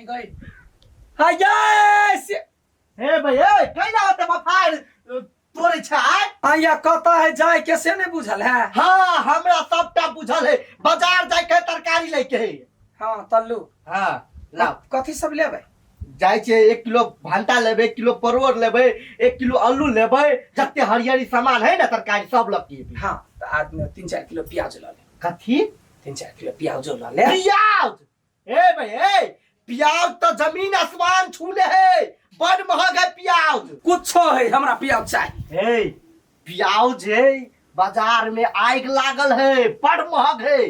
गई हाँ ये से हे भाई ए कैला होते बफार तोरे छै आया कत है जाय के से नहीं बुझल है। हाँ, हमरा सबटा बुझल है, बाजार जाय के तरकारी लैके है। हाँ तल्लू। हाँ लाओ। कथी सब लेबै? जाइ छियै 1 किलो भंटा लेबै, 1 किलो परोड़ लेबै, 1 किलो आलू लेबै, जते हरियरी सामान है ना तरकारी सब लऽ के एबै। हाँ तऽ आदमी 3-4 किलो प्याज लऽ ले। कथी? 3-4 किलो प्याजो लऽ ले। प्याज? ए भाई ए, प्याज तो जमीन आसमान छूले है, बड़ महग है प्याज। कुछो है, हमरा प्याज चाहिए। ए प्याज है बाजार में आग लागल है, बड़ महग है।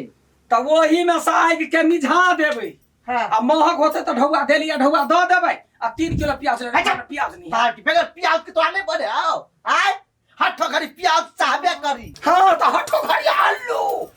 तऽ ओही में से आगि के मिझा देबै। हाँ। आ महग होते तो ढौआ देलियै, ढौआ दऽ देबै आ 3 किलो प्याज लेबै। अच्छा। प्याज नहीं। बाकी बगैर प्याज के तो आने बने आओ। आय हठो घड़ी प्याज चाहबे करी। हाँ तो हठो घड़ी आलू,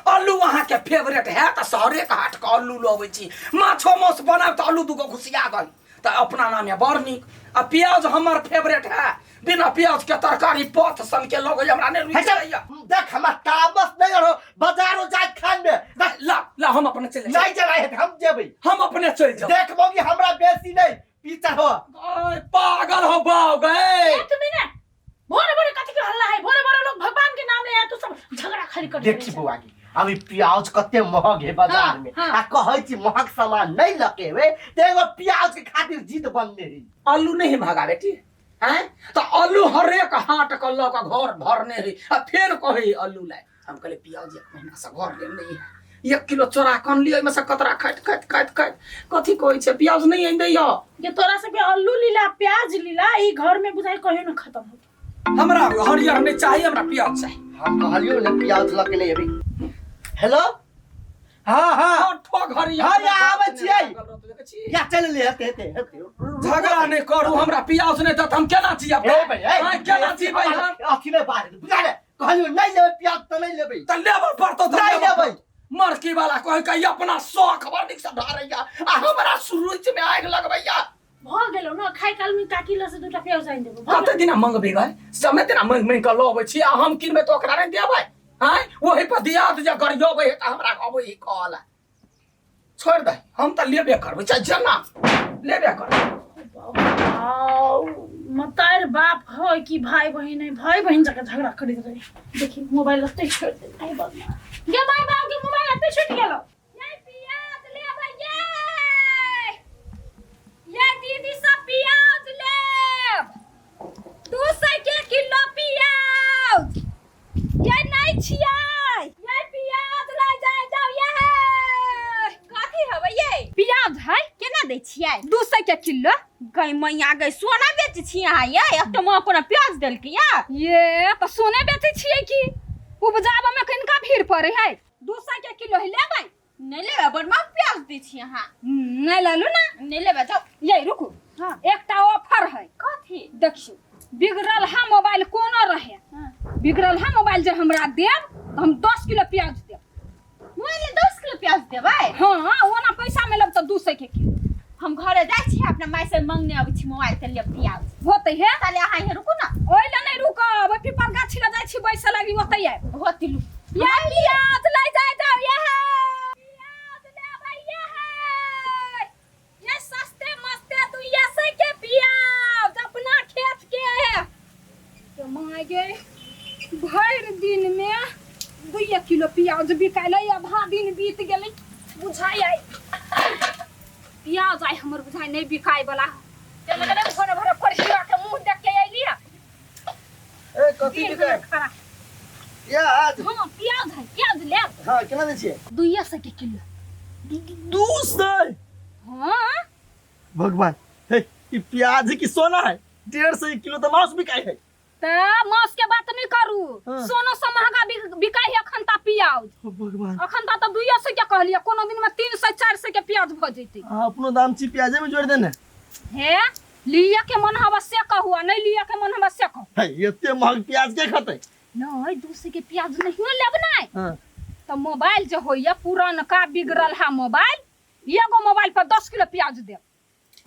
आलू अहाँ के फेवरेट है तो शहरे के हाट के आलू लबै छी। माछो मांस बनाब तो आलू दूगो घुसिया गई तो अपना नाम है बड़ नीक। आ प्याज हमर फेवरेट है, बिना प्याज के तरकारी पथ सन के लगे हमरा नहीं रुचि अच्छा, रहैया। देख हमरा तामस नहीं रहो, बाजारो जाय खान में। देख, ला ला हम अपने चले नहीं चलाए है, हम जेबै। हम अपने चल जाओ। देख मोगी हमरा बेसी नहीं पीछा हो। ओए, पागल हो बाव गए। एक मिनट, भोरे भोरे कथी के हल्ला है? भोरे भोरे लोग भगवान के नाम ले आए, तू सब झगड़ा खाली कर देखी बौआ की अभी प्याज कते महग है बाजार में। हाँ। आ कहै छी महग सामान नहीं लकेबे ते एगो प्याज के खातिर जिद बनने है। आलू नहीं महगा बेटी हैं तो आलू हरेक हाट के लऽ के घर भरने है आ फेर कहै आलू लाए। हम कहले प्याज 1 महीना से घर लेल नहीं है, 1 किलो चोरा कन लियो, एहिमे से कतरा खाइत खाइत खाइत खाइत कथी कहै छै प्याज नहीं आनि दैया। ये तोरा सबके आलू लीला प्याज लीला ई घर में बुझाइ कहियो न खत्म होत। हमरा हरियर नहीं चाहिए, हमरा प्याज चाहिए। हम कहलियो ने प्याज लऽ के नहीं अभी। हेलो हाँ हाँ। हाँ, ठो घर हाँ, या आबै छियै। देखै छी? या चल ले, हेते, हेते, हेते। झगड़ा नहीं करू, हमरा प्याज नहीं दत हम केना जियब? ए भाई, ए, हाँ, केना जीबै हम? अथी नहीं बाहर, बुझा ले। कहलियो नहीं लेबै प्याज तऽ नहीं लेबै। तऽ लेबऽ पड़तौ तऽ नहीं लेबऽ लेबै। पड़तौ। मरकी वाला कहि के अपना शौक बड़ नीक से ढारैया आ हमरा सुरुच में आगि लगबैया। भऽ गेलौ न, खाय काल में काकी लग से दूटा प्याज आनि देबौ। भऽ कते गेलौ। दिना मंगबी गए? समय दिना मंग मंग के लऽ अबै छी आ हम किनबै तऽ ओकरा नहि देबै। आँय, ओही पर दियाद जे गरियबै तऽ हमरा अबै ही कहला। छोड़ि दे, हम तऽ लेबे करबै, चाहे जेना लेबे करबै। बाप, मतार बाप है कि भाई बहिन है, भाई बहिन जगह झगड़ा करैत रहे। देखी मोबाइल ओतै छोड़ि दे, भाई बदमाश। गे माय बाप के मोबाइल ओतै छूटि गेलौ। ये प्याज लेबै ये, ये दीदी सब प्याज लेब, 200 के किलो प्याज। ये नहीं छियै, ये प्याज लै जाय जाउ ये। कथी हबै ये? प्याज है। केना दै छियै? 200 के किलो। गई मैया गई, सोना बेचै छी अहाँ ये? एते महग कोना प्याज देलकै या? ये तऽ सोने बेचै छियै की? उपजाबऽ में कनिका भीड़ पड़ै है। 200 के किलो है, लेबै? नहीं लेबै, बड़ महग प्याज दै छी अहाँ। नहीं लेलू ना? नहीं लेबै, जाउ। ये रुकू। हाँ। एकटा ऑफर है। कथी? देखियौ, बिगड़ल हा मोबाइल कोनो रहे। हाँ। बिगड़ल हा मोबाइल जे हमरा देब तऽ हम 10 किलो प्याज देब। मोबाइल 10 किलो प्याज देबै? हाँ, ओना पैसा में लेब तऽ 200 के किलो। हम घरे जाइ छी, अपना माय से मंगने अबै छी मोबाइल ते लेब प्याज। होतै हे? ताले अहाँ यहाँ रुकू ना। ओहि लए नहि रुकब, ओहि पीपर गाछी लए जाइ छी बैसऽ लागी, ओतै आयब। होती लू। ये प्याज लै जाय जाउ ये है। प्याज लेबै ये है। ये सस्ते मस्ते दुइये सौ के प्याज अपना खेत के। तो माय गे, भरि दिन में 2 किलो प्याज बिकायलै, आधा दिन बीत गेलै। बुझाइ आइ प्याज आइ हमर बुझाइ नहि बिकाय वाला। भोरे भोरे परसिया के मुंह देख के अयलियै। ए, कथी दिन बिकाय? भरि खड़ा। प्याज? हाँ, प्याज है, प्याज लेब। हाँ, केना दै छियै? 200 के किलो। 200? हाँ। भगवान, हे, ई प्याज की सोना है? 150 के किलो तो मांस बिकाय है। त मांस के बात नहीं करू। हाँ। सोनो से महंगा बिकाय है अखन ता प्याज। ओ भगवान। अखन ता त 200 के कहलियै, कोनो दिन में 300 400 के प्याज भ जैतै। अहाँ अपनो दाम छी प्याजे में जोड़ देने। हे, लिअ के मन हवा से कहू आ नहीं लिअ के मन हवा से कहू। हे, एते महग प्याज के खतै? नहीं, 200 के प्याज नहियो लेब नै। हाँ। त मोबाइल जे होइया पुरनका बिगड़ल हा मोबाइल, एगो मोबाइल पर 10 किलो प्याज देब।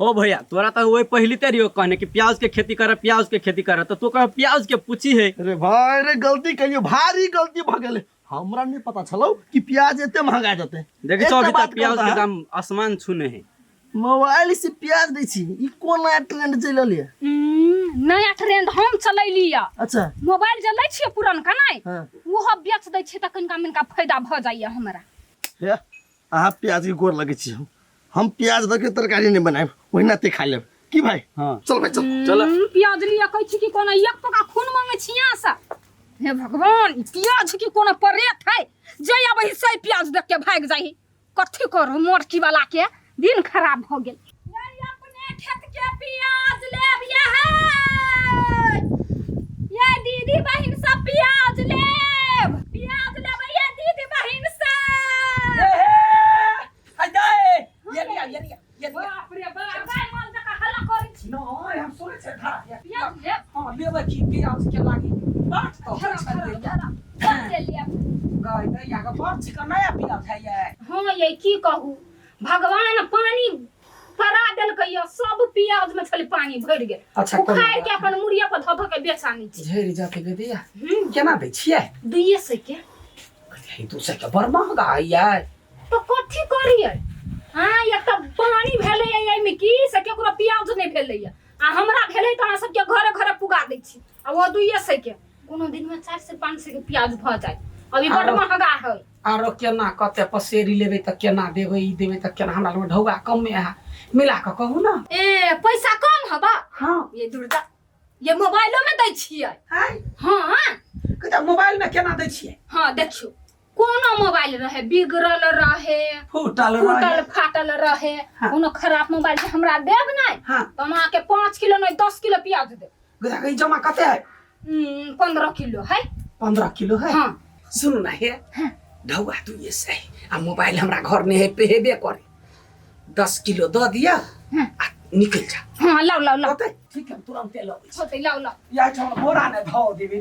ओ भैया, तोरा तो वही पहली ते रहियो कहने कि प्याज के खेती कर, प्याज के खेती कर, तो तू कह प्याज के पूछी है। अरे भाई रे, गलती कहियो, भारी गलती भ गेलै। हमरा नहीं पता छलौ कि प्याज एते महंगा जते। देखी एकटा चौ, अभी तक बात प्याज कहता के है। दाम आसमान छूने है। मोबाइल से प्याज दै छी ई कोन नया ट्रेंड चलि रहल ये नया ट्रेंड हम चलैली यऽ अच्छा मोबाइल जे लै छियै पुरनका नहि हाँ। ओहो बेच दै छियै तऽ कनिका मनिका फायदा भऽ जाइए हमरा हे अहाँ प्याज के गोर लगै छी हम प्याज दऽ के तरकारी नहि बनायब ओहिना ते खा लेब की भाई हाँ चल भाई चल चल प्याज लिअ कहै छी कि कोनो एक टका खून मांगै छी यहाँ से हे भगवान ई प्याज की कोनो परेत है जे आबै से प्याज देख के भागि जाइ कथी करू मोटकी वाला के दिन खराब भऽ गेल अपने खेत के प्याज लेब ये है ये दीदी बहिन सब प्याज लेब प्याज लेब ये दीदी बहिन सब ये लिया ये लिया ये लिया बाप रे बाप गाय माल जकाँ हल्ला करै छी नहीं हम सुनै छै धारा प्याज लेब हाँ लेबै की प्याज के लागी बाट तो धरा, धरा, धरा। कते लेब गए दैया के बड़ चिकन नया प्याज है ये हाँ ये की कहू भगवान पानी परा देलकै ये सब प्याज में छलै पानी भरि गेल अच्छा, कोनो उखाड़ि बात के अपन मुड़िया पर धऽ धऽ के बेचानी छी झेरी जाते गे दैया केना दै छियै 200 के कथी 200 के बड़ महंगा है ये तो कथी करियै हाँ एक तऽ पानी भेलैए एहिमे की से केकरो प्याज नहि भेलैए आ हमरा भेलै तऽ अहाँ सबके घरे घरे पुगा दै छी आ ओ 200 के कोनो दिनमे 400 500 के प्याज भऽ जाय अभी बड आरो- महंगा है आरो केना कते पसेरी लेबै तऽ केना देबै ई देबै तऽ केना हमरा लग ढौआ कमे है मिला कऽ कहू ना ए पैसा कम हबा हाँ ये दुर्गा ये मोबाइलो में दै छियै आय हाँ कहता मोबाइल में केना दै छियै हाँ देखियौ कोनो मोबाइल रहे बिगड़ल रहे फूटल फूटल रहे फाटल रहे हाँ। कोनो खराब मोबाइल जे हमरा देब नहि हाँ। तऽ हम अहाँके 5 किलो नहि 10 किलो प्याज देब कहता ई जमा कते है 15 किलो है 15 किलो है हाँ। सुनू ना हे ढौआ तू ये सही आ मोबाइल हमरा घर में है पे हेबे करे 10 किलो दऽ दिया आ निकल जा हाँ लाउ लाउ लाउ होतै ठीक है तुरंते लबै छी होतै लाउ लाउ या ठाम बोरा ने धऽ देबै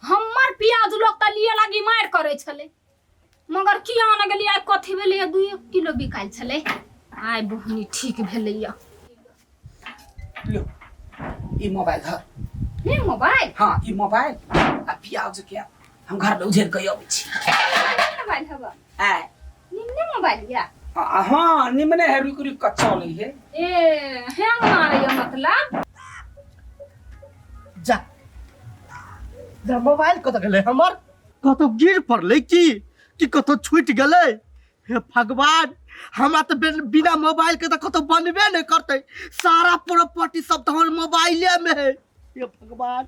हमर प्याज लोग तऽ लिए लागी मारि करै छलै मगर की आने गेलियै आइ कथी भेलैया 2 किलो बिकायल छलै आइ बहनी ठीक भेलैया लो ई मोबाइल धर हे मोबाइल हाँ ई मोबाइल आ प्याज के हम घर में उझेर के अबै छी मोबाइल हवा आय निम्ने मोबाइल या हाँ निमने है रुक रुक के चलै है ए हैंग मारैया मतलब जा जा मोबाइल कतऽ गेलै हमर कतौ गिर पड़लै की कि कतौ छूटि गेलै हे भगवान हमरा तऽ बिना मोबाइल के तऽ कतौ बनबे नहि करतै सारा प्रॉपर्टी सब तऽ हमर मोबाइले मे है हे भगवान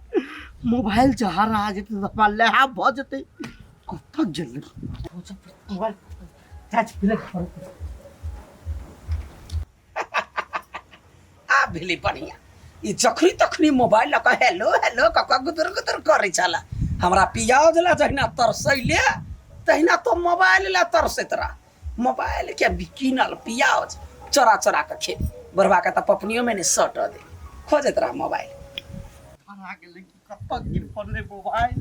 मोबाइल जे हरा जेतै तऽ हमरा लेहा भऽ जेतै कतऽ गेलै मोबाइल चाची फिर आ भेलै बढ़िया ई जखनी तखनी मोबाइल लऽ कऽ हेलो हेलो कऽ कऽ गुदुर गुदुर करै छला हमरा पियाज ला जहिना तरसैले तहिना तो मोबाइल ला तरसैत रह मोबाइल के भी कीनल पियाज चोरा चोरा कऽ खेबी बुढ़वा के तऽ पपनियो में नहि सट दे खोजैत रह मोबाइल हरा गेलै कि कतऽ गिर पड़लै मोबाइल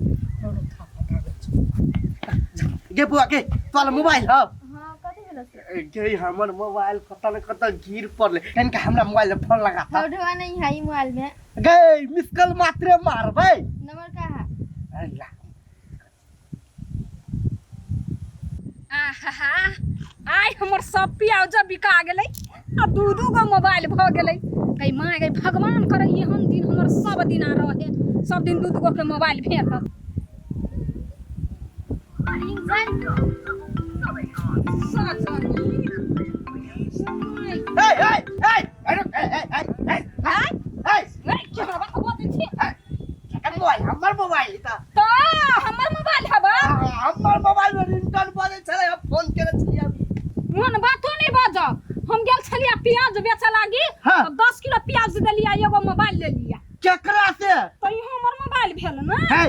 गे बुआ गे तोरा मोबाइल हौ हाँ कथी भेल से गे हमर मोबाइल कतऽ ने कतऽ गिर पड़लै कनिका हमरा मोबाइल में फोन लगा ता हौढवा नहीं है ई मोबाइल में गे मिस कॉल मात्रे मारबै नंबर का है अल्लाह आहा आइ हमर सब प्याज बिका गेलै आ दू दू गो मोबाइल भऽ गेलै गई माँ गई भगवान करे एहन दिन हमर सब दिना रहे सब दिन दू दू गो के मोबाइल भेटत ए ए ए अरे ए ए ए ए ए ए मोबाइल हमर मोबाइल त तऽ हमर मोबाइल हबा हमर मोबाइल में रिंगटोन बजै छलै हम फोन केने छलियै अभी मोन बातो नहि बाजब हम गेल छलियै प्याज बेचऽ लागी हाँ। तऽ 10 किलो प्याज देलियै एगो मोबाइल लेलियै केकरा से तऽ ई हमर मोबाइल भेल ने हे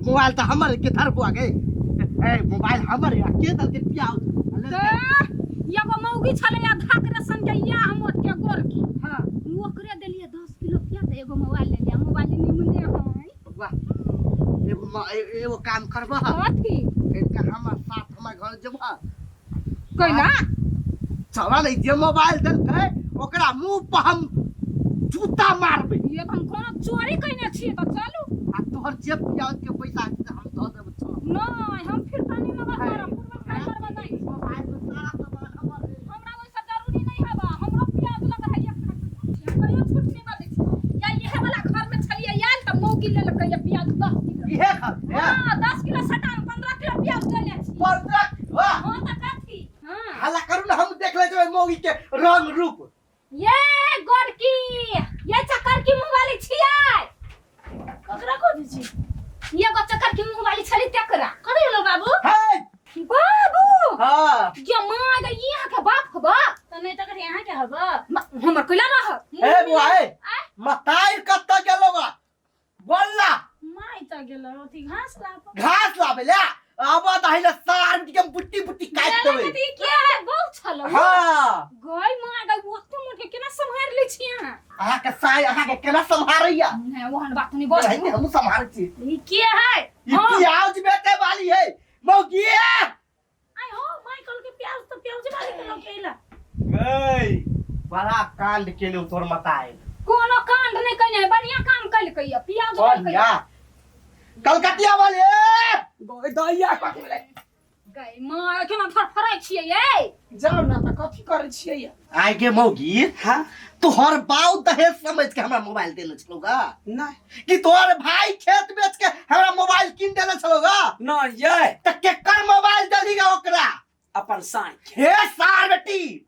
मोबाइल तऽ हमर के धर बुआ गे ए मोबाइल हमर या के दलके प्याज तऽ एगो मौगी छलै धाकरे सन के या हम के गोरकी हां ओकरे देलियै 10 किलो प्याज एगो मोबाइल लेलियै मोबाइल निमने है वाह एगो एगो काम करबह कथी इनका हमर साथ हमर घर जेबह कैला चला नहीं जे मोबाइल देलकै ओकरा मुंह पर हम जूता मारबै ये तऽ हम कोनो चोरी कयने छियै तऽ चलू आ तोहर जे प्याज के पैसा हेतै हम दऽ देब चल नहि हम फिर तानी मगर करब पूर्व खाइ करब नहि मोबाइल में सारा सामान हमर है। हमरा ओहिसँ जरूरी नहि है इहे खा हां 10 किलो सटा में 15 किलो प्याज देने छी। 15 किलो? हां त कथी? हां हल्ला करू ना, हम देख ले जेबै मौगी के रंग रूप। ये गोरकी, ये चक्कर की मुंह वाली छियै। ककरा खोजै छी? ये गो चक्कर की मुंह वाली छली तेकरा। कथी भेलो बाबू? हे बाबू। हां ये माँ गे, ई अहाँके बाप हबा? त नहि तकर यहाँ के हबा। हमर कोइला रहत। हे बुआ, हे मताई कत्ता गेलो बा बोलला? माय त गेलो अथी घास लाब। घास लाबे ले आबा त हिला सार के बुट्टी बुट्टी काट देबै। के है बहुत छलो। हां गई माँ गे, ओते मोट के केना सम्हार लै छी अहाँ? अहाँ के साय अहाँ के केना सम्हारैया? नहि ओहन बात नहि बोल। नहीं, हम सम्हारै छी। ई के है? ई प्याज बेचे वाली है मौगी। आय हो my, कल के प्याज त प्याज वाली के लके अइला। गई बड़ा कांड केले तोर मताई। कोनो कांड नहि कयने है, बढ़िया काम कयलकै ये, प्याज देलकै। बढ़िया कलकतिया वाले गई दैया कथी भेलै? गई माँ, केना फड़फड़ाइ छियै यै? जाउ ने तऽ कथी करै छियै यै? आइ के मौगी, हाँ तोहर बाऊ दहेज समझ के हमरा मोबाइल देने छलौ गा? नहि। कि तोहर भाई खेत बेच के हमरा मोबाइल कीन देने छलौ गा? नहि यै। त केकर मोबाइल देली गा ओकरा? अपन साई। हे सार बेटी,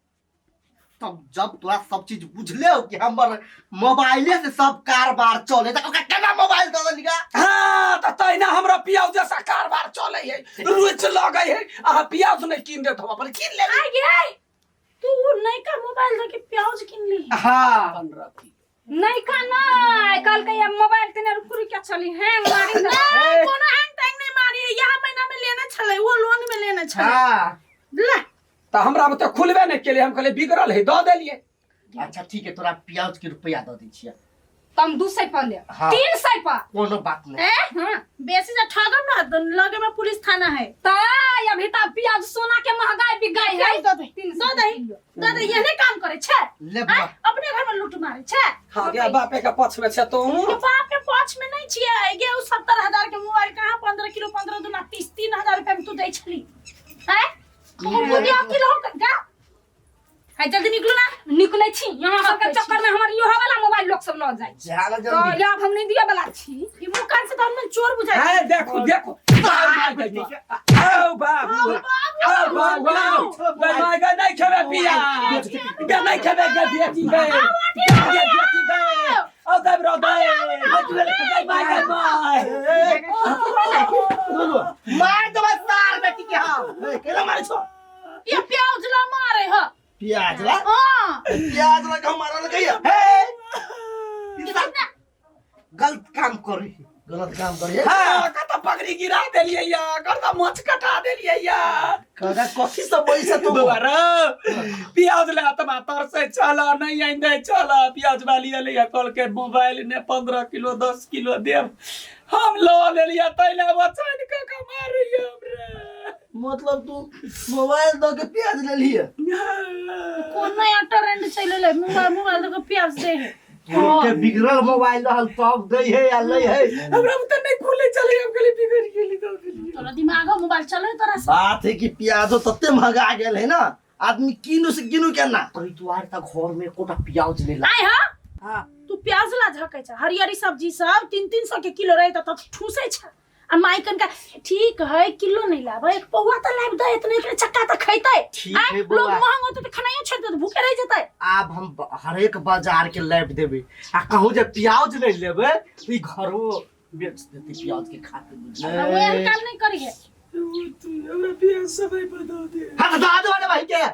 तब जब तोरा सब चीज बुझले हो कि हमर मोबाइले से सब कारबार चले, त ओकरा केना मोबाइल दऽ देली गा? हाँ तऽ तहिना हमरा पियाज जैसा कारबार चलै है, रुचि लगै है। अहाँ पियाज नहि कीन देत, हम अपन कीन लेबै। आय गे, तू नयका मोबाइल दे के प्याज किन ली? हाँ 15 किलो। नयका नहि कहलकै ये मोबाइल तेने रुकु रुकि चली हैंग मारी दे। नहीं, कोनो हैंग तैंग नहीं मारी है, यहाँ महीना में लेने छलै, वो लोन में लेने छलै। हाँ ले। तऽ हमरा बुते खुलबे नहि केलै, हम कहलियै बिगड़ल है, दऽ देलियै। अच्छा ठीक है, तोरा प्याज के रुपया दऽ दै छियै। तऽ हम 200 पर लेब। हाँ। 300 पर। कोनो बात नहीं। ए? हाँ बेसी से ठगम ना तो लगे में पुलिस थाना है। तऽ अभी तऽ प्याज सोना के महंगाई बिकाई है। प्याज दऽ दे, दऽ दे, दऽ दे, एहने काम करे छै। ले आँय, बुआ। अपने घर में लूट मारे छै। हाँ गे, बापे के पक्ष में छै तू। के बाप के पक्ष में नहीं छियै गे। उ 70,000 के मोबाइल कहाँ 15 किलो, 15 दुना 30, 3,000 रुपया में तू दै छली। आँय, तू बुढ़िया की लहो कनका? है जल्दी निकलू ना। निकलै छी यहाँ सबके चक्कर में, हमर इहो वाला मोबाइल लोग सब लऽ जाइ छै। जा तऽ जल्दी। आब हम नहि दिअ वाला छी। ई मुँह कान से तऽ हम चोर बुझाइ है देखो देखो, आओ बाबू, आओ बाबू, आओ गई माय गई, नहीं खेबे पियाज गे, नहीं खेबे गे बेटी गे, गे बेटी गे, आओ देब रो दे गई माय गई माय। मार देबै सार बेटी के हम। ए, केना मारै छौ? ये प्याज ला मारे ह। प्याज ला? हां। प्याज ला के हम मारल गई हे, ई सब गलत काम करी, गलत काम करी। हाँ कत पगड़ी गिरा देलियै या, कत मोच कटा देलियै या। कदा कथी सब बोली से तू? बौआ रो, प्याज ले आत्मा तरसे चल, नहीं आइन दे चल। प्याज वाली एलै है, कहलकै मोबाइल ने 15 किलो 10 किलो देब, हम लऽ लेलियै, तै ले बचैन कऽ के मारैया हमरा। मतलब तू मोबाइल दऽ के प्याज लेलिए? कोन नया ट्रेंड चलि एलै, मोबाइल मोबाइल दऽ के प्याज दे है। के बिगड़ल मोबाइल रहल तब दै है या लै है। हमरा तऽ नहि खुलै चलै, हम कहलियै बिगड़ि गेली, दऽ देलियै। तोरा दिमाग मोबाइल चले तोरा से? बात है कि प्याजो तते महंगा गेल है ना, आदमी कीनू से कीनू केना। तोरी दुआर तक घर में एकोटा प्याज नहीं ला। आय हा। हाँ। तू प्याज ला झकै छ, हरियरी सब्जी सब 300-300 के किलो रहे त ठूसै छ। आ माई कनका ठीक है किलो नहीं लाबै, एक पौआ त लाबि दे, इतने इतने चक्का त खैतै। ठीक आँय, है बौआ। लोग महंग होतै त खेनाइयो छोड़ि देतै, भूखे रहि जेतै। आब हम हरेक बाजार के लाबि देबै आ कहूँ जे प्याज नहीं लेबै तऽ ई घरो बेच देतै प्याज के खातिर, बुझलै? आ ओहन काम नहीं करिहे। हमरा प्याज समय पर दऽ दे। हाँ तऽ दऽ देबै ने भाई के।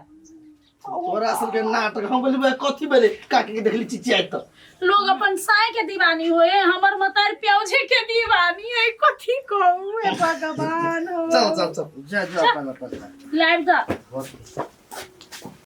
तोरा सबके नाटक, हम बोलबै कथी भेलै काकी के देखली चिचियाइत तऽ। लोग अपन साय के दीवानी होए, हमर मतार प्याजे के दीवानी है, कथी कहू हे भगवान हो। चल चल चल, जा जा अपन अपन लाबि द।